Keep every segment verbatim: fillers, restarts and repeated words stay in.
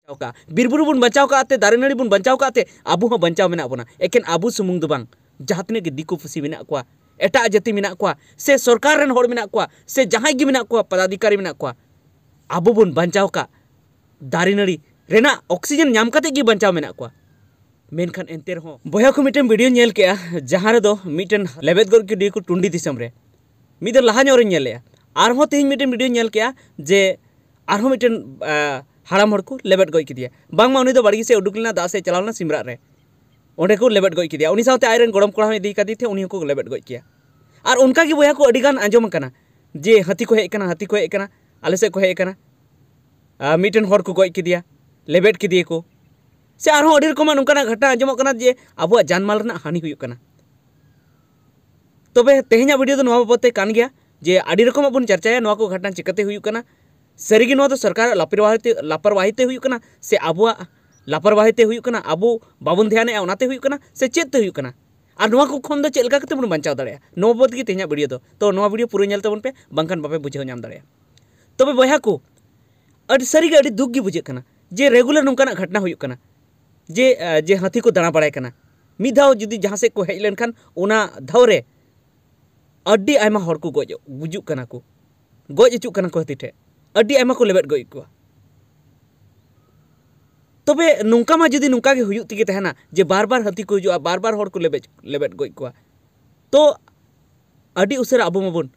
ᱵᱟᱧᱪᱟᱣ ᱠᱟᱜᱼᱟ, ᱵᱤᱨ ᱵᱩᱨᱩ ᱵᱚᱱ ᱵᱟᱧᱪᱟᱣ ᱠᱟᱜᱼᱟ ᱛᱮ, ᱫᱟᱨᱮ ᱱᱟᱹᱲᱤ ᱵᱚᱱ ᱵᱟᱧᱪᱟᱣ ᱠᱟᱜᱼᱟ ᱛᱮ ᱟᱵᱚ ᱦᱚᱸ ᱵᱟᱧᱪᱟᱣ ᱢᱮᱱᱟᱜ ᱵᱚᱱᱟ᱾ ᱮᱠᱮᱱ ᱟᱵᱚ ᱥᱩᱢᱩᱝ ᱫᱚ ᱵᱟᱝ, ᱡᱟᱦᱟᱸ ᱛᱤᱱᱟᱹᱜ ᱜᱮ ᱫᱤᱠᱩ ᱯᱩᱥᱤ ᱢᱮᱱᱟᱜ ᱠᱚᱣᱟ, ᱮᱴᱟᱜ ᱡᱟᱹᱛᱤ ᱢᱮᱱᱟᱜ ᱠᱚᱣᱟ, ᱥᱮ ᱥᱚᱨᱠᱟᱨ ᱨᱮᱱ ᱦᱚᱲ ᱢᱮᱱᱟᱜ ᱠᱚᱣᱟ, ᱥᱮ ᱡᱟᱦᱟᱸᱭ ᱜᱮ ᱢᱮᱱᱟᱜ ᱠᱚᱣᱟ, ᱯᱚᱫᱟᱫᱷᱤᱠᱟᱨᱤ ᱢᱮᱱᱟᱜ ᱠᱚᱣᱟ, ᱟᱵᱚ ᱵᱚᱱ ᱵᱟᱧᱪᱟᱣ ᱠᱟᱜ ᱫᱟᱨᱮ ᱱᱟᱹᱲᱤ ᱨᱮᱱᱟᱜ ᱚᱠᱥᱤᱡᱮᱱ ᱧᱟᱢ ᱠᱟᱛᱮ ᱜᱮ ᱵᱟᱧᱪᱟᱣ ᱢᱮᱱᱟᱜ ᱠᱚᱣᱟ᱾ ᱢᱮᱱᱠᱷᱟᱱ ᱮᱱᱛᱮ ᱨᱮᱦᱚᱸ ᱵᱚᱭᱦᱟ ᱠᱚ, ᱢᱤᱫᱴᱮᱱ ᱵᱷᱤᱰᱤᱭᱳ ᱧᱮᱞ ᱠᱮᱜᱼᱟ, ᱡᱟᱦᱟᱸ ᱨᱮᱫᱚ ᱢᱤᱫᱴᱮᱱ ᱞᱮᱵᱮᱫ ᱜᱚᱫ ᱠᱮᱫᱮᱭᱟᱠᱚ ᱴᱩᱱᱰᱤ ᱫᱤᱥᱚᱢ ᱨᱮ᱾ ᱢᱤᱫ ᱫᱤᱱ ᱞᱟᱦᱟ ᱧᱚᱜ ᱨᱤᱧ ᱧᱮᱞ ᱞᱮᱜᱼᱟ, ᱟᱨᱦᱚᱸ ᱛᱮᱦᱮᱧ ᱢᱤᱫᱴᱮᱱ ᱵᱷᱤᱰᱤᱭᱳ ᱧᱮᱞ ᱠᱮᱜᱼᱟ ᱡᱮ ᱟᱨᱦᱚᱸ ᱢᱤᱫᱴᱮᱱ, ᱟ, ᱦᱟᱲᱟᱢ ᱦᱚᱲ ᱠᱚ ᱞᱮᱵᱮᱫ ᱜᱚᱡ ᱠᱮᱫᱮᱭᱟ᱾ ᱵᱟᱝᱢᱟ ᱩᱱᱤ ᱫᱚ ᱵᱟᱲᱜᱮ ᱥᱮᱫ ᱩᱰᱩᱠ ᱞᱮᱱᱟ, ᱫᱟᱜ ᱥᱮᱫ ᱪᱟᱞᱟᱣ ᱞᱮᱱᱟ ᱥᱤᱢᱨᱟᱜ ᱨᱮ, ᱚᱸᱰᱮ ᱠᱚ ᱞᱮᱵᱮᱫ ᱜᱚᱡ ᱠᱮᱫᱮᱭᱟ᱾ ᱩᱱᱤ ᱥᱟᱶᱛᱮ ᱟᱡᱨᱮᱱ ᱜᱚᱲᱚᱢ ᱠᱚᱲᱟ ᱦᱚᱸ ᱤᱫᱤ ᱠᱟᱫᱮ ᱛᱮ ᱩᱱᱤ ᱦᱚᱸᱠᱚ ᱞᱮᱵᱮᱫ ᱜᱚᱡ ᱠᱮᱭᱟ᱾ ᱟᱨ ᱚᱱᱠᱟ ᱜᱮ ᱵᱚᱭᱦᱟ ᱠᱚ ᱟᱹᱰᱤ ᱜᱟᱱ ᱟᱸᱡᱚᱢ ᱟᱠᱟᱱᱟ ᱡᱮ ᱦᱟᱹᱛᱤ ᱠᱚ ᱦᱮᱡ ᱟᱠᱟᱱᱟ, ᱦᱟᱹᱛᱤ ᱠᱚ ᱦᱮᱡ ᱟᱠᱟᱱᱟ, ᱟᱞᱮ ᱥᱮᱫ ᱠᱚ ᱦᱮᱡ ᱟᱠᱟᱱᱟ, ᱟᱨ ᱢᱤᱫᱴᱮᱱ ᱦᱚᱲ ᱠᱚ ᱜᱚᱡ ᱠᱮᱫᱮᱭᱟ, ᱞᱮᱵᱮᱫ ᱠᱮᱫᱮᱭᱟ ᱠᱚ, ᱥᱮ ᱟᱨᱦᱚᱸ ᱟᱹᱰᱤ ᱨᱚᱠᱚᱢᱟᱜ ᱱᱚᱝᱠᱟᱱᱟᱜ ᱜᱷᱚᱴᱚᱱᱟ ᱟᱸᱡᱚᱢᱚᱜ ᱠᱟᱱᱟ ᱡᱮ ᱟᱵᱚᱣᱟᱜ ᱡᱟᱱᱢᱟᱞ ᱨᱮᱱᱟᱜ ᱦᱟᱹᱱᱤ ᱦᱩᱭᱩᱜ ᱠᱟᱱᱟ᱾ ᱛᱚᱵᱮ ᱛᱮᱦᱮᱧᱟᱜ ᱵᱷᱤᱰᱤᱭᱳ ᱫᱚ ᱱᱚᱣᱟ ᱵᱟᱵᱚᱫ ᱛᱮ ᱠᱟᱱ ᱜᱮᱭᱟ ᱡᱮ ᱟᱹᱰᱤ ᱨᱚᱠᱚᱢᱟᱜ ᱵᱚᱱ ᱪᱟᱨᱪᱟᱭᱟ, ᱱᱚᱣᱟ ᱠᱚ ᱜᱷᱚᱴᱚᱱᱟ ᱪᱤᱠᱟᱹᱛᱮ ᱦᱩᱭᱩᱜ ᱠᱟᱱᱟ, ᱥᱟᱹᱨᱤᱜᱮ ᱱᱚᱣᱟ ᱫᱚ ᱥᱚᱨᱠᱟᱨᱟᱜ ᱞᱟᱯᱚᱨᱣᱟᱦᱤ ᱛᱮ, ᱞᱟᱯᱚᱨᱣᱟᱦᱤ ᱛᱮ ᱦᱩᱭᱩᱜ ᱠᱟᱱᱟ, ᱥᱮ ᱟᱵᱚᱣᱟᱜ ᱞᱟᱯᱚᱨᱣᱟᱦᱤ ᱛᱮ ᱦᱩᱭᱩᱜ ᱠᱟᱱᱟ, ᱟᱵᱚ ᱵᱟᱵᱚᱱ ᱫᱷᱮᱭᱟᱱᱮᱜᱼᱟ ᱚᱱᱟᱛᱮ ᱦᱩᱭᱩᱜ ᱠᱟᱱᱟ, ᱥᱮ ᱪᱮᱫ ᱛᱮ ᱦᱩᱭᱩᱜ ᱠᱟᱱᱟ, ᱟᱨ ᱱᱚᱣᱟ ᱠᱚ ᱠᱷᱚᱱ ᱫᱚ ᱪᱮᱫ ᱞᱮᱠᱟ ᱠᱟᱛᱮ ᱵᱚᱱ ᱵᱟᱧᱪᱟᱣ ᱫᱟᱲᱮᱭᱟᱜᱼᱟ, ᱱᱚᱣᱟ ᱵᱟᱵᱚᱫ ᱜᱮ ᱛᱮᱦᱮᱧᱟᱜ ᱵᱷᱤᱰᱤᱭᱳ ᱫᱚ᱾ ᱛᱚ ᱱᱚᱣᱟ ᱵᱷᱤᱰᱤᱭᱳ ᱯᱩᱨᱟᱹ ᱧᱮᱞ ᱛᱟᱵᱚᱱ ᱯᱮ, ᱵᱟᱝᱠᱷᱟᱱ ᱵᱟᱯᱮ ᱵᱩᱡᱷᱟᱹᱣ ᱧᱟᱢ ᱫᱟᱲᱮᱭᱟᱜᱼᱟ᱾ ᱛᱚᱵᱮ ᱵᱚᱭᱦᱟ ᱠᱚ, ᱟᱹᱰᱤ ᱥᱟᱹᱨᱤᱜᱮ ᱟᱹᱰᱤ ᱫᱩᱠ ᱜᱮ ᱵᱩᱡᱷᱟᱹᱜ ᱠᱟᱱᱟ ᱡᱮ ᱨᱮᱜᱩᱞᱟᱨ ᱱᱚᱝᱠᱟᱱᱟᱜ ᱜᱷᱚᱴᱚᱱᱟ ᱦᱩᱭᱩᱜ ᱠᱟᱱᱟ ᱡᱮ, ᱟᱸ, ᱡᱮ ᱦᱟᱹᱛᱤ ᱠᱚ ᱫᱟᱬᱟ ᱵᱟᱲᱟᱭ ᱠᱟᱱᱟ᱾ ᱢᱤᱫ ᱫᱷᱟᱣ ᱡᱩᱫᱤ ᱡᱟᱦᱟᱸ ᱥᱮᱫ ᱠᱚ ᱦᱮᱡ ᱞᱮᱱᱠᱷᱟᱱ ᱚᱱᱟ ᱫᱷᱟᱣ ᱨᱮ ᱟᱹᱰᱤ ᱟᱭᱢᱟ ᱦᱚᱲ ᱠᱚ ᱜᱚᱡ, ᱜᱩᱡᱩᱜ ᱠᱟᱱᱟ ᱠᱚ, ᱜᱚᱡ ᱦᱚᱪᱚᱜ ᱠᱟᱱᱟ ᱠᱚ ᱦᱟᱹᱛᱤ ᱴᱷᱮᱱ, ᱟᱹᱰᱤ ᱟᱭᱢᱟ ᱠᱚ ᱞᱮᱵᱮᱫ ᱜᱚᱡ ᱠᱚᱣᱟ᱾ ᱛᱚᱵᱮ ᱱᱚᱝᱠᱟ ᱢᱟ ᱡᱩᱫᱤ ᱱᱚᱝᱠᱟ ᱜᱮ ᱦᱩᱭᱩᱜ ᱛᱮᱜᱮ ᱛᱟᱦᱮᱱᱟ ᱡᱮ ᱵᱟᱨ ᱵᱟᱨ ᱦᱟᱹᱛᱤ ᱠᱚ ᱦᱤᱡᱩᱜᱼᱟ, ᱵᱟᱨ ᱵᱟᱨ ᱦᱚᱲ ᱠᱚ ᱞᱮᱵᱮᱫ, ᱞᱮᱵᱮᱫ ᱜᱚᱡ ᱠᱚᱣᱟ, ᱛᱚ ᱟᱹᱰᱤ ᱩᱥᱟᱹᱨᱟ ᱟᱵᱚ ᱢᱟᱵᱚᱱ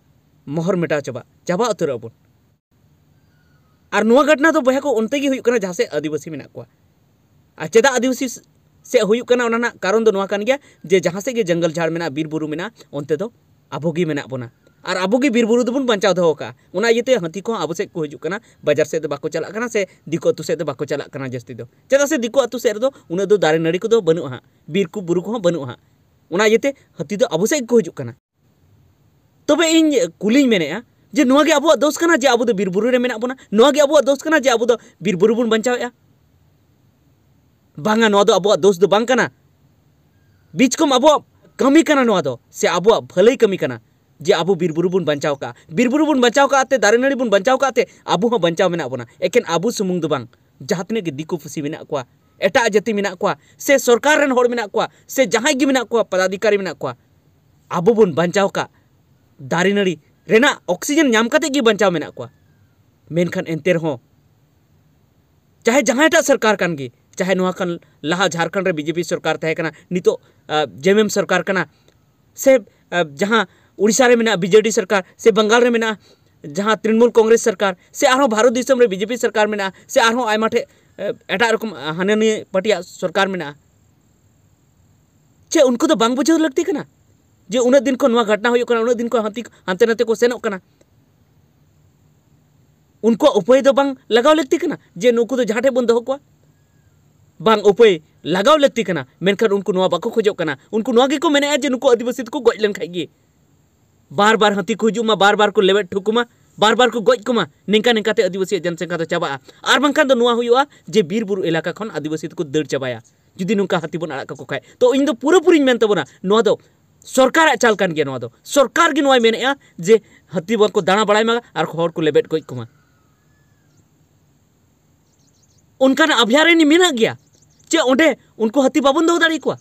ᱢᱚᱦᱚᱨ ᱢᱮᱴᱟᱣ ᱪᱟᱵᱟᱜ, ᱪᱟᱵᱟ ᱩᱛᱟᱹᱨᱚᱜ ᱟᱵᱚᱱ᱾ ᱟᱨ ᱱᱚᱣᱟ ᱜᱷᱚᱴᱚᱱᱟ ᱫᱚ ᱵᱚᱭᱦᱟ ᱠᱚ ᱚᱱᱛᱮ ᱜᱮ ᱦᱩᱭᱩᱜ ᱠᱟᱱᱟ ᱡᱟᱦᱟᱸ ᱥᱮᱫ ᱟᱹᱫᱤᱵᱟᱹᱥᱤ ᱢᱮᱱᱟᱜ ᱠᱚᱣᱟ᱾ ᱟᱨ ᱪᱮᱫᱟᱜ ᱟᱹᱫᱤᱵᱟᱹᱥᱤ ᱥᱮᱫ ᱦᱩᱭᱩᱜ ᱠᱟᱱᱟ, ᱚᱱᱟ ᱨᱮᱱᱟᱜ ᱠᱟᱨᱚᱱ ᱫᱚ ᱱᱚᱣᱟ ᱠᱟᱱ ᱜᱮᱭᱟ ᱡᱮ ᱡᱟᱦᱟᱸ ᱥᱮᱫ ᱜᱮ ᱡᱚᱝᱜᱚᱞ ᱡᱷᱟᱲ ᱢᱮᱱᱟᱜᱼᱟ, ᱵᱤᱨ ᱵᱩᱨᱩ ᱢᱮᱱᱟᱜᱼᱟ, ᱚᱱᱛᱮ ᱫᱚ ᱟᱵᱚ ᱜᱮ ᱢᱮᱱᱟᱜ ᱵᱚᱱᱟ᱾ ᱟᱨ ᱟᱵᱚ ᱜᱮ ᱵᱤᱨ ᱵᱩᱨᱩ ᱫᱚᱵᱚᱱ ᱵᱟᱧᱪᱟᱣ ᱫᱚᱦᱚ ᱠᱟᱜᱼᱟ᱾ ᱚᱱᱟ ᱤᱭᱟᱹᱛᱮ ᱦᱟᱹᱛᱤ ᱠᱚᱦᱚᱸ ᱟᱵᱚ ᱥᱮᱫ ᱠᱚ ᱦᱤᱡᱩᱜ ᱠᱟᱱᱟ, ᱵᱟᱡᱟᱨ ᱥᱮᱫ ᱫᱚ ᱵᱟᱠᱚ ᱪᱟᱞᱟᱜ ᱠᱟᱱᱟ, ᱥᱮ ᱫᱤᱠᱩ ᱟᱹᱛᱩ ᱥᱮᱫ ᱫᱚ ᱵᱟᱠᱚ ᱪᱟᱞᱟᱜ ᱠᱟᱱᱟ ᱡᱟᱹᱥᱛᱤ ᱫᱚ᱾ ᱪᱮᱫᱟᱜ ᱥᱮ ᱫᱤᱠᱩ ᱟᱹᱛᱩ ᱥᱮᱫ ᱨᱮᱫᱚ ᱩᱱᱟᱹᱜ ᱫᱚ ᱫᱟᱨᱮ ᱱᱟᱹᱲᱤ ᱠᱚᱫᱚ ᱵᱟᱹᱱᱩᱜᱼᱟ ᱦᱟᱸᱜ, ᱵᱤᱨ ᱠᱚ ᱵᱩᱨᱩ ᱠᱚᱦᱚᱸ ᱵᱟᱹᱱᱩᱜᱼᱟ ᱦᱟᱸᱜ᱾ ᱚᱱᱟ ᱤᱭᱟᱹᱛᱮ ᱦᱟᱹᱛᱤ ᱫᱚ ᱟᱵᱚ ᱥᱮᱫ ᱜᱮᱠᱚ ᱦᱤᱡᱩᱜ ᱠᱟᱱᱟ᱾ ᱛᱚᱵᱮ ᱤᱧ ᱠᱩᱞᱤᱧ ᱢᱮᱱᱮᱫᱼᱟ ᱡᱮ ᱱᱚᱣᱟ ᱜᱮ ᱟᱵᱚᱣᱟᱜ ᱫᱳᱥ ᱠᱟᱱᱟ ᱡᱮ ᱟᱵᱚ ᱫᱚ ᱵᱤᱨ ᱵᱩᱨᱩ ᱨᱮ ᱢᱮᱱᱟᱜ ᱵᱚᱱᱟ? ᱱᱚᱣᱟ ᱜᱮ ᱟᱵᱚᱣᱟᱜ ᱫᱳᱥ ᱠᱟᱱᱟ ᱡᱮ ᱟᱵᱚ ᱫᱚ ᱵᱤᱨ ᱵᱩᱨᱩ ᱵᱚᱱ ᱵᱟᱧᱪᱟᱣᱮᱫᱼᱟ? ᱵᱟᱝᱟ, ᱱᱚᱣᱟ ᱫᱚ ᱟᱵᱚᱣᱟᱜ ᱫᱳᱥ ᱫᱚ ᱵᱟᱝ ᱠᱟᱱᱟ᱾ ᱵᱤᱪᱠᱚᱢ ᱟᱵᱚᱣᱟᱜ ᱠᱟᱹᱢᱤ ᱠᱟᱱᱟ ᱱᱚᱣᱟ ᱫᱚ, ᱥᱮ ᱟᱵᱚᱣᱟᱜ ᱵᱷᱟᱹᱞᱟᱹᱭ ᱠᱟᱹᱢᱤ ᱠᱟᱱᱟ ᱡᱮ ᱟᱵᱚ ᱵᱤᱨ ᱵᱩᱨᱩ ᱵᱚᱱ ᱵᱟᱧᱪᱟᱣ ᱠᱟᱜᱼᱟ᱾ ᱵᱤᱨ ᱵᱩᱨᱩ ᱵᱚᱱ ᱵᱟᱧᱪᱟᱣ ᱠᱟᱜᱼᱟ ᱛᱮ, ᱫᱟᱨᱮ ᱱᱟᱹᱲᱤ ᱵᱚᱱ ᱵᱟᱧᱪᱟᱣ ᱠᱟᱜᱼᱟ ᱛᱮ ᱟᱵᱚ ᱦᱚᱸ ᱵᱟᱧᱪᱟᱣ ᱢᱮᱱᱟᱜ ᱵᱚᱱᱟ᱾ ᱮᱠᱮᱱ ᱟᱵᱚ ᱥᱩᱢᱩᱝ ᱫᱚ ᱵᱟᱝ, ᱡᱟᱦᱟᱸ ᱛᱤᱱᱟᱹᱜ ᱜᱮ ᱫᱤᱠᱩ ᱯᱩᱥᱤ ᱢᱮᱱᱟᱜ ᱠᱚᱣᱟ, ᱮᱴᱟᱜ ᱡᱟᱹᱛᱤ ᱢᱮᱱᱟᱜ ᱠᱚᱣᱟ, ᱥᱮ ᱥᱚᱨᱠᱟᱨ ᱨᱮᱱ ᱦᱚᱲ ᱢᱮᱱᱟᱜ ᱠᱚᱣᱟ, ᱥᱮ ᱡᱟᱦᱟᱸᱭ ᱜᱮ ᱢᱮᱱᱟᱜ ᱠᱚᱣᱟ, ᱯᱚᱫᱟᱫᱷᱤᱠᱟᱨᱤ ᱢᱮᱱᱟᱜ ᱠᱚᱣᱟ, ᱟᱵᱚ ᱵᱚᱱ ᱵᱟᱧᱪᱟᱣ ᱟᱠᱟᱫ ᱫᱟᱨᱮ ᱱᱟᱹᱲᱤ ᱨᱮᱱᱟᱜ ᱚᱠᱥᱤᱡᱮᱱ ᱧᱟᱢ ᱠᱟᱛᱮ ᱜᱮ ᱵᱟᱧᱪᱟᱣ ᱢᱮᱱᱟᱜ ᱠᱚᱣᱟ᱾ ᱢᱮᱱᱠᱷᱟᱱ ᱮᱱᱛᱮ ᱨᱮᱦᱚᱸ ᱪᱟᱦᱮ ᱡᱟᱦᱟᱸᱭᱴᱟᱜ ᱥᱚᱨᱠᱟᱨ ᱠᱟᱱ ᱜᱮ, ᱪᱟᱦᱮ ᱱᱚᱣᱟ ᱠᱷᱚᱱ ᱞᱟᱦᱟ ᱡᱷᱟᱲᱠᱷᱚᱸᱰ ᱨᱮ ᱵᱤᱡᱮᱯᱤ ᱥᱚᱨᱠᱟᱨ ᱛᱟᱦᱮᱸ ᱠᱟᱱᱟ, ᱱᱤᱛᱚᱜ ᱡᱮᱢᱮᱢ ᱥᱚᱨᱠᱟᱨ ᱠᱟᱱᱟ, ᱥᱮ ᱡᱟᱦᱟᱸ ᱩᱲᱤᱥᱥᱟ ᱨᱮ ᱢᱮᱱᱟᱜᱼᱟ ᱵᱤᱡᱮᱰᱤ ᱥᱚᱨᱠᱟᱨ, ᱥᱮ ᱵᱟᱝᱜᱟᱞ ᱨᱮ ᱢᱮᱱᱟᱜᱼᱟ ᱡᱟᱦᱟᱸ ᱛᱨᱤᱱᱢᱩᱞ ᱠᱚᱝᱜᱨᱮᱥ ᱥᱚᱨᱠᱟᱨ, ᱥᱮ ᱟᱨᱦᱚᱸ ᱵᱷᱟᱨᱚᱛ ᱫᱤᱥᱚᱢ ᱨᱮ ᱵᱤᱡᱮᱯᱤ ᱥᱚᱨᱠᱟᱨ ᱢᱮᱱᱟᱜᱼᱟ, ᱥᱮ ᱟᱨᱦᱚᱸ ᱟᱭᱢᱟ ᱴᱷᱮᱡ ᱮᱴᱟᱜ ᱨᱚᱠᱚᱢ ᱦᱟᱱᱟ ᱱᱤᱭᱟᱹ ᱯᱟᱨᱴᱤᱭᱟᱜ ᱥᱚᱨᱠᱟᱨ ᱢᱮᱱᱟᱜᱼᱟ᱾ ᱪᱮ ᱩᱱᱠᱩ ᱫᱚ ᱵᱟᱝ ᱵᱩᱡᱷᱟᱹᱣ ᱞᱟᱹᱠᱛᱤ ᱠᱟᱱᱟ ᱡᱮ ᱩᱱᱟᱹᱜ ᱫᱤᱱ ᱠᱷᱚᱱ ᱱᱚᱣᱟ ᱜᱷᱚᱴᱱᱟ ᱦᱩᱭᱩᱜ ᱠᱟᱱᱟ, ᱩᱱᱟᱹᱜ ᱫᱤᱱ ᱠᱷᱚᱱ ᱦᱟᱹᱛᱤ ᱦᱟᱱᱛᱮ ᱱᱟᱛᱮ ᱠᱚ ᱥᱮᱱᱚᱜ ᱠᱟᱱᱟ? ᱩᱱᱠᱩᱣᱟᱜ ᱩᱯᱟᱹᱭ ᱫᱚ ᱵᱟᱝ ᱞᱟᱜᱟᱣ ᱞᱟᱹᱠᱛᱤ ᱠᱟᱱᱟ ᱡᱮ ᱱᱩᱠᱩ ᱫᱚ ᱡᱟᱦᱟᱸ ᱴᱷᱮᱡ ᱵᱚᱱ ᱫᱚᱦᱚ ᱠᱚᱣᱟ? ᱵᱟᱝ, ᱩᱯᱟᱹᱭ ᱞᱟᱜᱟᱣ ᱞᱟᱹᱠᱛᱤ ᱠᱟᱱᱟ, ᱢᱮᱱᱠᱷᱟᱱ ᱩᱱᱠᱩ ᱱᱚᱣᱟ ᱵᱟᱠᱚ ᱠᱷᱚᱡᱚᱜ ᱠᱟᱱᱟ᱾ ᱩᱱᱠᱩ ᱱᱚᱣᱟ ᱜᱮᱠᱚ ᱢᱮᱱᱮᱫᱼᱟ ᱡᱮ ᱱᱩᱠᱩ ᱟᱹᱫᱤᱵᱟᱹᱥᱤ ᱫᱚᱠᱚ ᱜᱚᱡ ᱞᱮᱱ ᱠᱷᱟᱡ ᱜᱮ, ᱵᱟᱨ ᱵᱟᱨ ᱦᱟᱹᱛᱤ ᱠᱚ ᱦᱤᱡᱩᱜ ᱢᱟ, ᱵᱟᱨ ᱵᱟᱨ ᱠᱚ ᱞᱮᱵᱮᱫ ᱴᱷᱩᱠᱩ ᱢᱟ, ᱵᱟᱨ ᱵᱟᱨ ᱠᱚ ᱜᱚᱡ ᱠᱚᱢᱟ, ᱱᱤᱝᱠᱟ ᱱᱤᱝᱠᱟ ᱛᱮ ᱟᱹᱫᱤᱵᱟᱹᱥᱤᱭᱟᱜ ᱡᱚᱱᱥᱚᱝᱠᱷᱟ ᱫᱚ ᱪᱟᱵᱟᱜᱼᱟ᱾ ᱟᱨ ᱵᱟᱝᱠᱷᱟᱱ ᱫᱚ ᱱᱚᱣᱟ ᱦᱩᱭᱩᱜᱼᱟ ᱡᱮ ᱵᱤᱨ ᱵᱩᱨᱩ ᱮᱞᱟᱠᱟ ᱠᱷᱚᱱ ᱟᱹᱫᱤᱵᱟᱹᱥᱤ ᱫᱚᱠᱚ ᱫᱟᱹᱲ ᱪᱟᱵᱟᱭᱟ ᱡᱩᱫᱤ ᱱᱚᱝᱠᱟ ᱦᱟᱹᱛᱤ ᱵᱚᱱ ᱟᱲᱟᱜ ᱠᱟᱠᱚ ᱠᱷᱟᱡ᱾ ᱛᱚ ᱤᱧ ᱫᱚ ᱯᱩᱨᱟᱹᱯᱩᱨᱤᱧ ᱢᱮᱱ ᱛᱟᱵᱚᱱᱟ, ᱱᱚᱣᱟ ᱫᱚ ᱥᱚᱨᱠᱟᱨᱟᱜ ᱪᱟᱞ ᱠᱟᱱ ᱜᱮᱭᱟ᱾ ᱱᱚᱣᱟ ᱫᱚ ᱥᱚᱨᱠᱟᱨ ᱜᱮ ᱱᱚᱣᱟᱭ ᱢᱮᱱᱮᱫᱼᱟ ᱡᱮ ᱦᱟᱹᱛᱤ ᱵᱟᱠᱚ ᱫᱟᱬᱟ ᱵᱟᱲᱟᱭ ᱢᱟ ᱟᱨ ᱦᱚᱲ ᱠᱚ ᱞᱮᱵᱮᱫ ᱜᱚᱡ ᱠᱚᱢᱟ᱾ ᱚᱱᱠᱟᱱᱟᱜ ᱚᱵᱷᱭᱟᱨᱚᱱᱱᱚ ᱢᱮᱱᱟᱜ ᱜᱮᱭᱟ ᱪᱮ ᱚᱸᱰᱮ ᱩᱱᱠᱩ ᱦᱟᱹᱛᱤ ᱵᱟᱵᱚᱱ ᱫᱚᱦᱚ ᱫᱟᱲᱮ ᱠᱚᱣᱟ?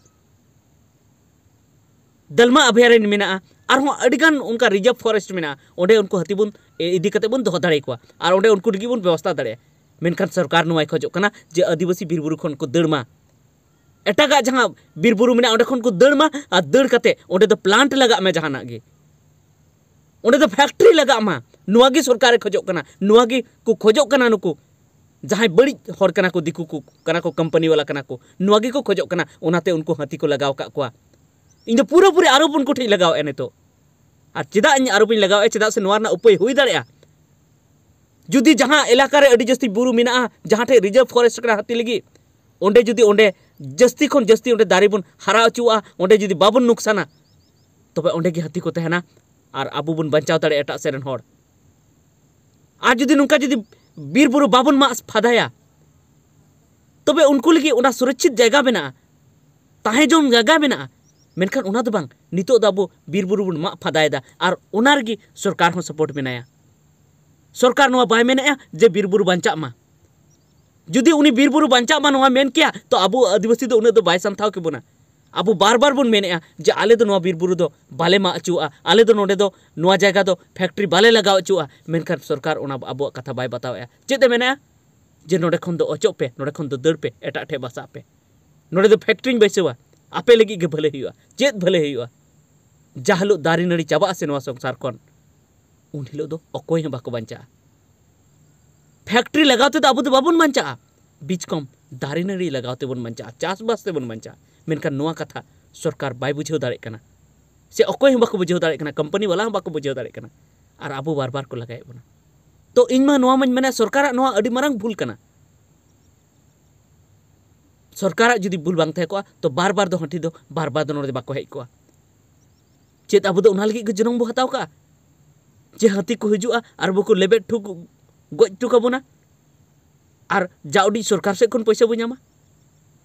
ᱫᱟᱞᱢᱟ ᱚᱵᱷᱭᱟᱨᱚᱱᱱᱚ ᱢᱮᱱᱟᱜᱼᱟ, ᱟᱨᱦᱚᱸ ᱟᱹᱰᱤᱜᱟᱱ ᱚᱱᱠᱟ ᱨᱤᱡᱟᱨᱵᱷ ᱯᱷᱚᱨᱮᱥᱴ ᱢᱮᱱᱟᱜᱼᱟ, ᱚᱸᱰᱮ ᱩᱱᱠᱩ ᱦᱟᱹᱛᱤ ᱵᱚᱱ ᱤᱫᱤ ᱠᱟᱛᱮ ᱵᱚᱱ ᱫᱚᱦᱚ ᱫᱟᱲᱮ ᱠᱚᱣᱟ ᱟᱨ ᱚᱸᱰᱮ ᱩᱱᱠᱩ ᱞᱟᱹᱜᱤᱫ ᱵᱚᱱ ᱵᱮᱵᱚᱥᱛᱷᱟ ᱫᱟᱲᱮᱭᱟᱜᱼᱟ᱾ ᱢᱮᱱᱠᱷᱟᱱ ᱥᱚᱨᱠᱟᱨ ᱱᱚᱣᱟᱭ ᱠᱷᱚᱡᱚᱜ ᱠᱟᱱᱟ ᱡᱮ ᱟᱹᱫᱤᱵᱟᱹᱥᱤ ᱵᱤᱨ ᱵᱩᱨᱩ ᱠᱷᱚᱱ ᱠᱚ ᱫᱟᱹᱲ ᱢᱟ, ᱮᱴᱟᱜᱟᱜ ᱡᱟᱦᱟᱸ ᱵᱤᱨ ᱵᱩᱨᱩ ᱢᱮᱱᱟᱜᱼᱟ ᱚᱸᱰᱮ ᱠᱷᱚᱱ ᱠᱚ ᱫᱟᱹᱲ ᱢᱟ, ᱟᱨ ᱫᱟᱹᱲ ᱠᱟᱛᱮ ᱚᱸᱰᱮ ᱫᱚ ᱯᱞᱟᱱᱴ ᱞᱟᱜᱟᱜ ᱢᱟ, ᱡᱟᱦᱟᱱᱟᱜ ᱜᱮ ᱚᱸᱰᱮ ᱫᱚ ᱯᱷᱮᱠᱴᱨᱤ ᱞᱟᱜᱟᱜ ᱢᱟ᱾ ᱱᱚᱣᱟ ᱜᱮ ᱥᱚᱨᱠᱟᱨᱮ ᱠᱷᱚᱡᱚᱜ ᱠᱟᱱᱟ, ᱱᱚᱣᱟ ᱜᱮ ᱠᱚ ᱠᱷᱚᱡᱚᱜ ᱠᱟᱱᱟ᱾ ᱱᱩᱠᱩ ᱡᱟᱦᱟᱸᱭ ᱵᱟᱹᱲᱤᱡ ᱦᱚᱲ ᱠᱟᱱᱟ ᱠᱚ, ᱫᱤᱠᱩ ᱠᱚ ᱠᱟᱱᱟ ᱠᱚ, ᱠᱳᱢᱯᱟᱱᱤ ᱵᱟᱞᱟ ᱠᱟᱱᱟ ᱠᱚ, ᱱᱚᱣᱟ ᱜᱮᱠᱚ ᱠᱷᱚᱡᱚᱜ ᱠᱟᱱᱟ᱾ ᱚᱱᱟᱛᱮ ᱩᱱᱠᱩ ᱦᱟᱹᱛᱤ ᱠᱚ ᱞᱟᱜᱟᱣ ᱟᱠᱟᱫ ᱠᱚᱣᱟ᱾ ᱤᱧ ᱫᱚ ᱯᱩᱨᱟᱹᱯᱩᱨᱤ ᱟᱨᱳᱯ ᱩᱱᱠᱩ ᱴᱷᱮᱱ ᱞᱟᱜᱟᱣᱮᱫᱼᱟ ᱱᱤᱛᱚᱜ᱾ ᱟᱨ ᱪᱮᱫᱟᱜ ᱤᱧ ᱟᱨᱳᱯ ᱤᱧ ᱞᱟᱜᱟᱣᱮᱫᱼᱟ? ᱪᱮᱫᱟᱜ ᱥᱮ ᱱᱚᱣᱟ ᱨᱮᱱᱟᱜ ᱩᱯᱟᱹᱭ ᱦᱩᱭ ᱫᱟᱲᱮᱭᱟᱜᱼᱟ᱾ ᱡᱩᱫᱤ ᱡᱟᱦᱟᱸ ᱮᱞᱟᱠᱟ ᱨᱮ ᱟᱹᱰᱤ ᱡᱟᱹᱥᱛᱤ ᱵᱩᱨᱩ ᱢᱮᱱᱟᱜᱼᱟ, ᱡᱟᱦᱟᱸ ᱴᱷᱮᱡ ᱨᱤᱡᱟᱨᱵᱷ ᱯᱷᱚᱨᱮᱥᱴ ᱠᱟᱱᱟ ᱦᱟᱹᱛᱤ ᱞᱟᱹᱜᱤᱫ, ᱚᱸᱰᱮ ᱡᱩᱫᱤ ᱚᱸᱰᱮ ᱡᱟᱹᱥᱛᱤ ᱠᱷᱚᱱ ᱡᱟᱹᱥᱛᱤ ᱚᱸᱰᱮ ᱫᱟᱨᱮ ᱵᱚᱱ ᱦᱟᱨᱟ ᱦᱚᱪᱚᱣᱟᱜᱼᱟ, ᱚᱸᱰᱮ ᱡᱩᱫᱤ ᱵᱟᱵᱚᱱ ᱱᱩᱠᱥᱟᱱᱟ, ᱛᱚᱵᱮ ᱚᱸᱰᱮ ᱜᱮ ᱦᱟᱹᱛᱤ ᱠᱚ ᱛᱟᱦᱮᱱᱟ ᱟᱨ ᱟᱵᱚ ᱵᱚᱱ ᱵᱟᱧᱪᱟᱣ ᱫᱟᱲᱮᱭᱟᱜᱼᱟ ᱮᱴᱟᱜ ᱥᱮᱫ ᱨᱮᱱ ᱦᱚᱲ᱾ ᱟᱨ ᱡᱩᱫᱤ ᱱᱚᱝᱠᱟ ᱡᱩᱫᱤ ᱵᱤᱨ ᱵᱩᱨᱩ ᱵᱟᱵᱚᱱ ᱢᱟᱜ ᱯᱷᱟᱫᱟᱭᱟ, ᱛᱚᱵᱮ ᱩᱱᱠᱩ ᱞᱟᱹᱜᱤᱫ ᱚᱱᱟ ᱥᱩᱨᱚᱠᱪᱷᱤᱛ ᱡᱟᱭᱜᱟ ᱢᱮᱱᱟᱜᱼᱟ, ᱛᱟᱦᱮᱸ ᱡᱚᱝ ᱡᱟᱭᱜᱟ ᱢᱮᱱᱟᱜᱼᱟ᱾ ᱢᱮᱱᱠᱷᱟᱱ ᱚᱱᱟ ᱫᱚ ᱵᱟᱝ, ᱱᱤᱛᱚᱜ ᱫᱚ ᱟᱵᱚ ᱵᱤᱨ ᱵᱩᱨᱩ ᱵᱚᱱ ᱢᱟᱜ ᱯᱷᱟᱫᱟᱭᱮᱫᱟ ᱟᱨ ᱚᱱᱟ ᱨᱮᱜᱮ ᱥᱚᱨᱠᱟᱨ ᱦᱚᱸ ᱥᱟᱯᱳᱨᱴ ᱢᱮᱱᱟᱭᱟ᱾ ᱥᱚᱨᱠᱟᱨ ᱱᱚᱣᱟ ᱵᱟᱭ ᱢᱮᱱᱮᱫᱼᱟ ᱡᱮ ᱵᱤᱨ ᱵᱩᱨᱩ ᱵᱟᱧᱪᱟᱜ ᱢᱟ᱾ ᱡᱩᱫᱤ ᱩᱱᱤ ᱵᱤᱨ ᱵᱩᱨᱩ ᱵᱟᱧᱪᱟᱜ ᱢᱟ ᱱᱚᱣᱟ ᱢᱮᱱ ᱠᱮᱭᱟ, ᱛᱚ ᱟᱵᱚ ᱟᱹᱫᱤᱵᱟᱹᱥᱤ ᱫᱚ ᱩᱱᱟᱹᱜ ᱫᱚ ᱵᱟᱭ ᱥᱟᱢᱴᱷᱟᱣ ᱠᱮᱵᱚᱱᱟ᱾ ᱟᱵᱚ ᱵᱟᱨ ᱵᱟᱨ ᱵᱚᱱ ᱢᱮᱱᱮᱜᱼᱟ ᱡᱮ ᱟᱞᱮ ᱫᱚ ᱱᱚᱣᱟ ᱵᱤᱨ ᱵᱩᱨᱩ ᱫᱚ ᱵᱟᱞᱮ ᱢᱟᱜ ᱦᱚᱪᱚᱣᱟᱜᱼᱟ, ᱟᱞᱮ ᱫᱚ ᱱᱚᱰᱮ ᱫᱚ ᱱᱚᱣᱟ ᱡᱟᱭᱜᱟ ᱫᱚ ᱯᱷᱮᱠᱴᱨᱤ ᱵᱟᱞᱮ ᱞᱟᱜᱟᱣ ᱦᱚᱪᱚᱣᱟᱜᱼᱟ, ᱢᱮᱱᱠᱷᱟᱱ ᱥᱚᱨᱠᱟᱨ ᱚᱱᱟ ᱟᱵᱚᱣᱟᱜ ᱠᱟᱛᱷᱟ ᱵᱟᱭ ᱵᱟᱛᱟᱣᱮᱜᱼᱟ᱾ ᱪᱮᱫ ᱮ ᱢᱮᱱᱮᱜᱼᱟ? ᱡᱮ ᱱᱚᱰᱮ ᱠᱷᱚᱱ ᱫᱚ ᱚᱪᱚᱜ ᱯᱮ, ᱱᱚᱰᱮ ᱠᱷᱚᱱ ᱫᱚ ᱫᱟᱹᱲ ᱯᱮ, ᱮᱴᱟᱜ ᱴᱷᱮᱡ ᱵᱟᱥᱟᱜ ᱯᱮ, ᱱᱚᱰᱮ ᱫᱚ ᱯᱷᱮᱠᱴᱨᱤᱧ ᱵᱟᱹᱭᱥᱟᱹᱣᱟ, ᱟᱯᱮ ᱞᱟᱹᱜᱤᱫ ᱜᱮ ᱵᱷᱟᱹᱞᱟᱹᱭ ᱦᱩᱭᱩᱜᱼᱟ᱾ ᱪᱮᱫ ᱵᱷᱟᱹᱞᱟᱹᱭ ᱦᱩᱭᱩᱜᱼᱟ? ᱡᱟ ᱦᱤᱞᱳᱜ ᱫᱟᱨᱮ ᱱᱟᱹᱲᱤ ᱪᱟᱵᱟᱜᱼᱟ ᱥᱮ ᱱᱚᱣᱟ ᱥᱚᱝᱥᱟᱨ ᱠᱷᱚᱱ, ᱩᱱ ᱦᱤᱞᱳᱜ ᱫᱚ ᱚᱠᱚᱭ ᱦᱚᱸ ᱵᱟᱠᱚ ᱵᱟᱧᱪᱟᱜᱼᱟ᱾ ᱯᱷᱮᱠᱴᱨᱤ ᱞᱟᱜᱟᱣ ᱛᱮᱫᱚ ᱟᱵᱚ ᱫᱚ ᱵᱟᱵᱚᱱ ᱵᱟᱧᱪᱟᱜᱼᱟ, ᱵᱤᱪ ᱠᱚᱢ ᱫᱟᱨᱮ ᱱᱟᱹᱲᱤ ᱞᱟᱜᱟᱣ ᱛᱮᱵᱚᱱ ᱵᱟᱧᱪᱟᱜᱼᱟ, ᱪᱟᱥᱵᱟᱥ ᱛᱮᱵᱚᱱ ᱵᱟᱧᱪᱟᱜᱼᱟ᱾ ᱢᱮᱱᱠᱷᱟᱱ ᱱᱚᱣᱟ ᱠᱟᱛᱷᱟ ᱥᱚᱨᱠᱟᱨ ᱵᱟᱭ ᱵᱩᱡᱷᱟᱹᱣ ᱫᱟᱲᱮᱭᱟᱜ ᱠᱟᱱᱟ, ᱥᱮ ᱚᱠᱚᱭ ᱦᱚᱸ ᱵᱟᱠᱚ ᱵᱩᱡᱷᱟᱹᱣ ᱫᱟᱲᱮᱭᱟᱜ ᱠᱟᱱᱟ, ᱠᱳᱢᱯᱟᱱᱤ ᱵᱟᱞᱟ ᱦᱚᱸ ᱵᱟᱠᱚ ᱵᱩᱡᱷᱟᱹᱣ ᱫᱟᱲᱮᱭᱟᱜ ᱠᱟᱱᱟ, ᱟᱨ ᱟᱵᱚ ᱵᱟᱨ ᱵᱟᱨ ᱠᱚ ᱞᱟᱜᱟᱭᱮᱫ ᱵᱚᱱᱟ᱾ ᱛᱚ ᱤᱧ ᱢᱟ ᱱᱚᱣᱟ ᱢᱟᱧ ᱢᱮᱱᱟ, ᱥᱚᱨᱠᱟᱨᱟᱜ ᱱᱚᱣᱟ ᱟᱹᱰᱤ ᱢᱟᱨᱟᱝ ᱵᱷᱩᱞ ᱠᱟᱱᱟ᱾ ᱥᱚᱨᱠᱟᱨᱟᱜ ᱡᱩᱫᱤ ᱵᱷᱩᱞ ᱵᱟᱝ ᱛᱟᱦᱮᱸ ᱠᱚᱜᱼᱟ, ᱛᱚ ᱵᱟᱨ ᱵᱟᱨ ᱫᱚ ᱦᱟᱹᱛᱤ ᱫᱚ ᱵᱟᱨ ᱵᱟᱨ ᱫᱚ ᱱᱚᱰᱮ ᱵᱟᱠᱚ ᱦᱮᱡ ᱠᱚᱜᱼᱟ᱾ ᱪᱮᱫ ᱟᱵᱚ ᱫᱚ ᱚᱱᱟ ᱞᱟᱹᱜᱤᱫ ᱜᱮ ᱡᱚᱱᱚᱢ ᱵᱚ ᱦᱟᱛᱟᱣ ᱠᱟᱜᱼᱟ, ᱡᱮ ᱦᱟᱹᱛᱤ ᱠᱚ ᱦᱤᱡᱩᱜᱼᱟ ᱟᱨ ᱵᱟᱠᱚ ᱞᱮᱵᱮᱫ ᱴᱷᱩ ᱜᱚᱡ ᱦᱚᱴᱚ ᱠᱟᱵᱚᱱᱟ? ᱟᱨ ᱡᱟ ᱩᱰᱤᱡ ᱥᱚᱨᱠᱟᱨ ᱥᱮᱫ ᱠᱷᱚᱱ ᱯᱚᱭᱥᱟ ᱵᱚ ᱧᱟᱢᱟ?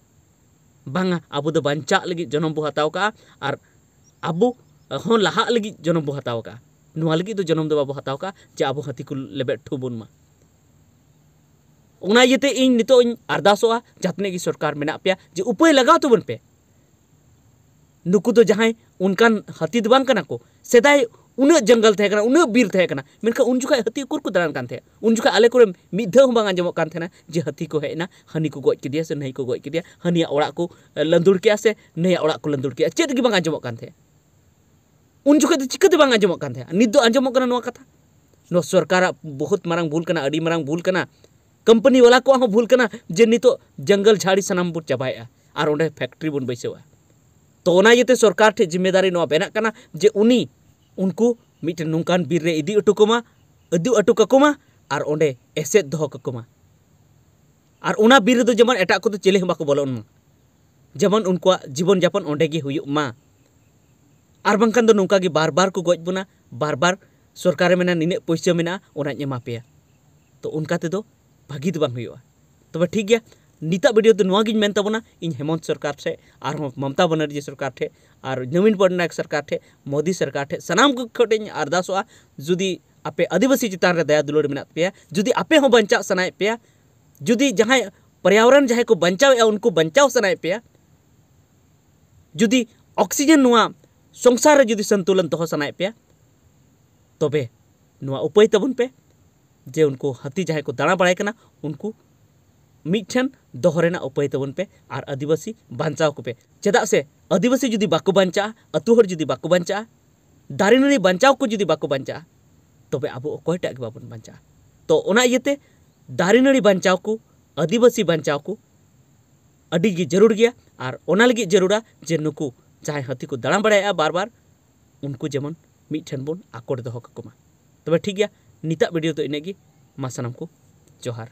ᱵᱟᱝᱟ, ᱟᱵᱚ ᱫᱚ ᱵᱟᱧᱪᱟᱜ ᱞᱟᱹᱜᱤᱫ ᱡᱚᱱᱚᱢ ᱵᱚ ᱦᱟᱛᱟᱣ ᱠᱟᱜᱼᱟ, ᱟᱨ ᱟᱵᱚ ᱦᱚᱸ ᱞᱟᱦᱟᱜ ᱞᱟᱹᱜᱤᱫ ᱡᱚᱱᱚᱢ ᱵᱚ ᱦᱟᱛᱟᱣ ᱠᱟᱜᱼᱟ᱾ ᱱᱚᱣᱟ ᱞᱟᱹᱜᱤᱫ ᱫᱚ ᱡᱚᱱᱚᱢ ᱫᱚ ᱵᱟᱵᱚ ᱦᱟᱛᱟᱣ ᱠᱟᱜᱼᱟ ᱡᱮ ᱟᱵᱚ ᱦᱟᱹᱛᱤ ᱠᱚ ᱞᱮᱵᱮᱫ ᱴᱷᱩ ᱵᱚᱱ ᱢᱟ᱾ ᱚᱱᱟ ᱤᱭᱟᱹᱛᱮ ᱤᱧ ᱱᱤᱛᱚᱜ ᱤᱧ ᱟᱨᱫᱟᱥᱚᱜᱼᱟ, ᱡᱟᱦᱟᱸ ᱛᱤᱱᱟᱹᱜ ᱜᱮ ᱥᱚᱨᱠᱟᱨ ᱢᱮᱱᱟᱜ ᱯᱮᱭᱟ, ᱡᱮ ᱩᱯᱟᱹᱭ ᱞᱟᱜᱟᱣ ᱛᱟᱵᱚᱱ ᱯᱮ᱾ ᱱᱩᱠᱩ ᱫᱚ ᱡᱟᱦᱟᱸᱭ ᱚᱱᱠᱟᱱ ᱦᱟᱹᱛᱤ ᱫᱚ ᱵᱟᱝ ᱠᱟᱱᱟ ᱠᱚ᱾ ᱥᱮᱫᱟᱭ ᱩᱱᱟᱹᱜ ᱡᱚᱝᱜᱚᱞ ᱛᱟᱦᱮᱸ ᱠᱟᱱᱟ, ᱩᱱᱟᱹᱜ ᱵᱤᱨ ᱛᱟᱦᱮᱸ ᱠᱟᱱᱟ, ᱢᱮᱱᱠᱷᱟᱱ ᱩᱱ ᱡᱚᱠᱷᱟᱡ ᱦᱟᱹᱛᱤ ᱩᱠᱩᱨ ᱠᱚ ᱫᱟᱬᱟᱱ ᱠᱟᱱ ᱛᱟᱦᱮᱸᱫ? ᱩᱱ ᱡᱚᱠᱷᱟᱡ ᱟᱞᱮ ᱠᱚᱨᱮ ᱢᱤᱫ ᱫᱷᱟᱣ ᱦᱚᱸ ᱵᱟᱝ ᱟᱸᱡᱚᱢᱚᱜ ᱠᱟᱱ ᱛᱟᱦᱮᱱᱟ ᱡᱮ ᱦᱟᱹᱛᱤ ᱠᱚ ᱦᱮᱡ ᱮᱱᱟ, ᱦᱟᱹᱱᱤ ᱠᱚ ᱜᱚᱡ ᱠᱮᱫᱮᱭᱟ ᱥᱮ ᱱᱟᱹᱭ ᱠᱚ ᱜᱚᱡ ᱠᱮᱫᱮᱭᱟ, ᱦᱟᱹᱱᱤᱭᱟᱜ ᱚᱲᱟᱜ ᱠᱚ, ᱮ, ᱞᱟᱹᱸᱫᱩᱲ ᱠᱮᱜᱼᱟ ᱥᱮ ᱱᱟᱹᱭᱟᱜ ᱚᱲᱟᱜ ᱠᱚ ᱞᱟᱹᱸᱫᱩᱲ ᱠᱮᱜᱼᱟ᱾ ᱪᱮᱫ ᱜᱮ ᱵᱟᱝ ᱟᱸᱡᱚᱢᱚᱜ ᱠᱟᱱ ᱛᱟᱦᱮᱸᱫ᱾ ᱩᱱ ᱡᱚᱠᱷᱚᱡ ᱫᱚ ᱪᱤᱠᱟᱹᱛᱮ ᱵᱟᱝ ᱟᱸᱡᱚᱢᱚᱜ ᱠᱟᱱ ᱛᱟᱦᱮᱸᱫ? ᱱᱤᱛ ᱫᱚ ᱟᱸᱡᱚᱢᱚᱜ ᱠᱟᱱᱟ ᱱᱚᱣᱟ ᱠᱟᱛᱷᱟ᱾ ᱱᱚᱣᱟ ᱥᱚᱨᱠᱟᱨᱟᱜ ᱵᱚᱦᱩᱛ ᱢᱟᱨᱟᱝ ᱵᱷᱩᱞ ᱠᱟᱱᱟ, ᱟᱹᱰᱤ ᱢᱟᱨᱟᱝ ᱵᱷᱩᱞ ᱠᱟᱱᱟ᱾ ᱠᱳᱢᱯᱟᱱᱤ ᱵᱟᱞᱟ ᱠᱚᱣᱟᱜ ᱦᱚᱸ ᱵᱷᱩᱞ ᱠᱟᱱᱟ ᱡᱮ ᱱᱤᱛᱚᱜ ᱡᱚᱝᱜᱚᱞ ᱡᱷᱟᱲᱤ ᱥᱟᱱᱟᱢ ᱵᱚᱱ ᱪᱟᱵᱟᱭᱮᱜᱼᱟ ᱟᱨ ᱚᱸᱰᱮ ᱯᱷᱮᱠᱴᱨᱤ ᱵᱚᱱ ᱵᱟᱹᱭᱥᱟᱹᱣᱟ᱾ ᱛᱚ ᱚᱱᱟ ᱤᱭᱟᱹᱛᱮ ᱥᱚᱨᱠᱟᱨ ᱴᱷᱮᱡ ᱡᱤᱢᱢᱮᱫᱟᱨᱤ ᱱᱚᱣᱟ ᱵᱮᱱᱟᱜ ᱠᱟᱱᱟ ᱡᱮ ᱩᱱᱤ ᱩᱱᱠᱩ ᱢᱤᱫᱴᱮᱱ ᱱᱚᱝᱠᱟᱱ ᱵᱤᱨ ᱨᱮ ᱤᱫᱤ ᱦᱚᱴᱚ ᱠᱚᱢᱟ, ᱩᱫᱩᱜ ᱦᱚᱴᱚ ᱠᱟᱠᱚᱢᱟ ᱟᱨ ᱚᱸᱰᱮ ᱮᱥᱮᱫ ᱫᱚᱦᱚ ᱠᱟᱠᱚᱢᱟ᱾ ᱟᱨ ᱚᱱᱟ ᱵᱤᱨ ᱨᱮᱫᱚ ᱡᱮᱢᱚᱱ ᱮᱴᱟᱜ ᱠᱚᱫᱚ ᱪᱤᱞᱤ ᱦᱚᱸ ᱵᱟᱠᱚ ᱵᱚᱞᱚᱱ ᱢᱟ, ᱡᱮᱢᱚᱱ ᱩᱱᱠᱩᱣᱟᱜ ᱡᱤᱵᱚᱱ ᱡᱟᱯᱚᱱ ᱚᱸᱰᱮ ᱜᱮ ᱦᱩᱭᱩᱜ ᱢᱟ᱾ ᱟᱨ ᱵᱟᱝᱠᱷᱟᱱ ᱫᱚ ᱱᱚᱝᱠᱟ ᱜᱮ ᱵᱟᱨ ᱵᱟᱨ ᱠᱚ ᱜᱚᱡ ᱵᱚᱱᱟ, ᱵᱟᱨ ᱵᱟᱨ ᱥᱚᱨᱠᱟᱨᱮ ᱢᱮᱱᱟ ᱱᱤᱱᱟᱹᱜ ᱯᱩᱭᱥᱟᱹ ᱢᱮᱱᱟᱜᱼᱟ, ᱚᱱᱟᱧ ᱮᱢᱟ ᱯᱮᱭᱟ᱾ ᱛᱚ ᱚᱱᱠᱟ ᱛᱮᱫᱚ ᱵᱷᱟᱹᱜᱤ ᱫᱚ ᱵᱟᱝ ᱦᱩᱭᱩᱜᱼᱟ᱾ ᱛᱚᱵᱮ ᱴᱷᱤᱠ ᱜᱮᱭᱟ, ᱱᱤᱛᱟᱜ ᱵᱷᱤᱰᱤᱭᱳ ᱫᱚ ᱱᱚᱣᱟ ᱜᱤᱧ ᱢᱮᱱ ᱛᱟᱵᱚᱱᱟ, ᱤᱧ ᱦᱮᱢᱚᱱᱛ ᱥᱚᱨᱠᱟᱨ ᱴᱷᱮᱡ ᱟᱨᱦᱚᱸ ᱢᱚᱢᱚᱛᱟ ᱵᱟᱱᱟᱨᱡᱤ ᱥᱚᱨᱠᱟᱨ ᱴᱷᱮᱡ ᱟᱨ ᱱᱚᱵᱤᱱ ᱯᱚᱴᱱᱟᱭᱮᱠ ᱥᱚᱨᱠᱟᱨ ᱴᱷᱮᱡ, ᱢᱳᱫᱤ ᱥᱚᱨᱠᱟᱨ ᱴᱷᱮᱡ, ᱥᱟᱱᱟᱢ ᱠᱚ ᱴᱷᱮᱡ ᱤᱧ ᱟᱨᱫᱟᱥᱚᱜᱼᱟ, ᱡᱩᱫᱤ ᱟᱯᱮ ᱟᱹᱫᱤᱵᱟᱹᱥᱤ ᱪᱮᱛᱟᱱ ᱨᱮ ᱫᱟᱭᱟ ᱫᱩᱞᱟᱹᱲ ᱢᱮᱱᱟᱜ ᱯᱮᱭᱟ, ᱡᱩᱫᱤ ᱟᱯᱮ ᱦᱚᱸ ᱵᱟᱧᱪᱟᱜ ᱥᱟᱱᱟᱭᱮᱫ ᱯᱮᱭᱟ, ᱡᱩᱫᱤ ᱡᱟᱦᱟᱸᱭ ᱯᱚᱨᱭᱟᱵᱚᱨᱚᱱ ᱡᱟᱦᱟᱸᱭ ᱠᱚ ᱵᱟᱧᱪᱟᱣᱮᱫᱼᱟ, ᱩᱱᱠᱩ ᱵᱟᱧᱪᱟᱣ ᱥᱟᱱᱟᱭᱮᱫ ᱯᱮᱭᱟ, ᱡᱩᱫᱤ ᱚᱠᱥᱤᱡᱮᱱ ᱱᱚᱣᱟ ᱥᱚᱝᱥᱟᱨ ᱨᱮ ᱡᱩᱫᱤ ᱥᱚᱱᱛᱩᱞᱚᱱ ᱫᱚᱦᱚ ᱥᱟᱱᱟᱭᱮᱫ ᱯᱮᱭᱟ, ᱛᱚᱵᱮ ᱱᱚᱣᱟ ᱩᱯᱟᱹᱭ ᱛᱟᱵᱚᱱ ᱯᱮ ᱡᱮ ᱩᱱᱠᱩ ᱦᱟᱹᱛᱤ ᱡᱟᱦᱟᱸᱭ ᱠᱚ ᱫᱟᱬᱟ ᱵᱟᱲᱟᱭ ᱠᱟᱱᱟ, ᱩᱱᱠᱩ ᱢᱤᱫᱴᱷᱮᱱ ᱫᱚᱦᱚ ᱨᱮᱱᱟᱜ ᱩᱯᱟᱹᱭ ᱛᱟᱵᱚᱱ ᱯᱮ ᱟᱨ ᱟᱹᱫᱤᱵᱟᱹᱥᱤ ᱵᱟᱧᱪᱟᱣ ᱠᱚᱯᱮ᱾ ᱪᱮᱫᱟᱜ ᱥᱮ ᱟᱹᱫᱤᱵᱟᱹᱥᱤ ᱡᱩᱫᱤ ᱵᱟᱠᱚ ᱵᱟᱧᱪᱟᱜᱼᱟ, ᱟᱹᱛᱩ ᱦᱚᱲ ᱡᱩᱫᱤ ᱵᱟᱠᱚ ᱵᱟᱧᱪᱟᱜᱼᱟ, ᱫᱟᱨᱮ ᱱᱟᱹᱲᱤ ᱵᱟᱧᱪᱟᱣ ᱠᱚ ᱡᱩᱫᱤ ᱵᱟᱠᱚ ᱵᱟᱧᱪᱟᱜᱼᱟ, ᱛᱚᱵᱮ ᱟᱵᱚ ᱚᱠᱚᱭᱴᱟᱜ ᱜᱮ ᱵᱟᱵᱚᱱ ᱵᱟᱧᱪᱟᱜᱼᱟ᱾ ᱛᱚ ᱚᱱᱟ ᱤᱭᱟᱹᱛᱮ ᱫᱟᱨᱮ ᱱᱟᱹᱲᱤ ᱵᱟᱧᱪᱟᱣ ᱠᱚ, ᱟᱹᱫᱤᱵᱟᱹᱥᱤ ᱵᱟᱧᱪᱟᱣ ᱠᱚ ᱟᱹᱰᱤ ᱜᱮ ᱡᱟᱹᱨᱩᱲ ᱜᱮᱭᱟ᱾ ᱟᱨ ᱚᱱᱟ ᱞᱟᱹᱜᱤᱫ ᱡᱟᱹᱨᱩᱲᱟ ᱡᱮ ᱱᱩᱠᱩ ᱡᱟᱦᱟᱸᱭ ᱦᱟᱹᱛᱤ ᱠᱚ ᱫᱟᱬᱟ ᱵᱟᱲᱟᱭᱮᱫᱼᱟ ᱵᱟᱨ ᱵᱟᱨ, ᱩᱱᱠᱩ ᱡᱮᱢᱚᱱ ᱢᱤᱫ ᱴᱷᱮᱱ ᱵᱚᱱ ᱟᱠᱚᱴ ᱫᱚᱦᱚ ᱠᱟᱠᱚ ᱢᱟ᱾ ᱛᱚᱵᱮ ᱴᱷᱤᱠ ᱜᱮᱭᱟ, ᱱᱤᱛᱟᱜ ᱵᱷᱤᱰᱤᱭᱳ ᱫᱚ ᱤᱱᱟᱹᱜ ᱜᱮ᱾ ᱢᱟ ᱥᱟᱱᱟᱢ ᱠᱚ ᱡᱚᱦᱟᱨ᱾